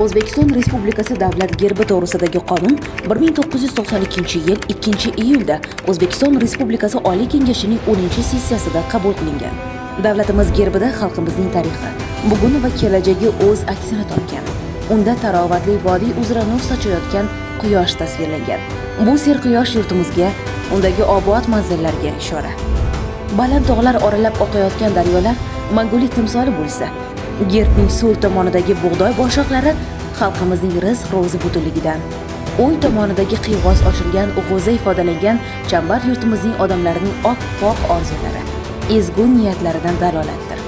O'zbekiston Respublikasi Davlat gerbi to'g'risidagi qonun 1992-yil 2-iyulda O'zbekiston Respublikasi Oliy Kengashining 10-sessiyasida qabul qilingan. Davlatimiz gerbida xalqimizning tarixi, buguni va kelajagi o'z aksini topgan. Unda tarovatli vodiy uzra nur sochayotgan quyosh tasvirlangan. Bu serquyosh yurtimizga, undagi obod manzillarga ishora. Baland tog'lar oralab oqayotgan daryolar mangulik timsoli bo'lsa, gerbning so'l tomonidagi bug'doy boshoqlari xalqimizning rizq ro'zi butunligidan, o'ng tomonidagi qiyg'os ochilgan g'o'za ifodalangan chambar yurtimizning odamlarining oppoq orzulari, ezgu niyatlaridan dalolatdir.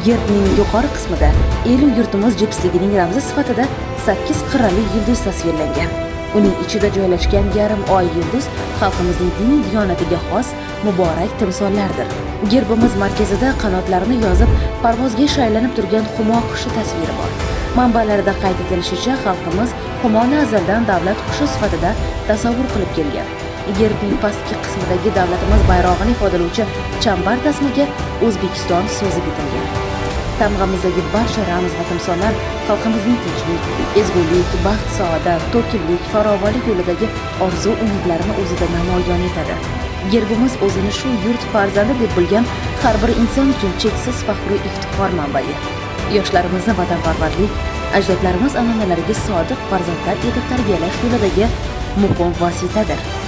Gerbning yuqori qismida elu yurtimiz jipsligining ramzi sifatida sakkiz qirrali yulduz tasvirlangan. Uning ichida joylashgan yarim oy yulduz xalqimizning diniy diyonatiga xos muborak timsollardir. Gerbimiz markazida qanotlarini yozib parvozga shaylanib turgan humo qushi tasviri bor. Manbalarda qayd etilishicha, xalqimiz humoni azaldan davlat qushi sifatida tasavvur qilib kelgan. Gerbning pastki qismidagi davlatimiz bayrog'ini ifodalovchi chambar tasmaga "O'zbekiston" so'zi bitilgan. Tamg'amizdagi barcha ramz va timsollar xalqimizning tinchlik, ezgulik, baxt saodat, to'kinlik, farovonlik yo'lidagi orzu umidlarini o'zida namoyon etadi. Gerbimiz o'zini shu yurt farzandi deb bilgan har bir inson uchun cheksiz faxru iftixor manbai, yoshlarimizni vatanparvarlik, ajdodlarimiz an'analariga sodiq farzandlar etib tarbiyalash yo'lidagi muhim vositadir.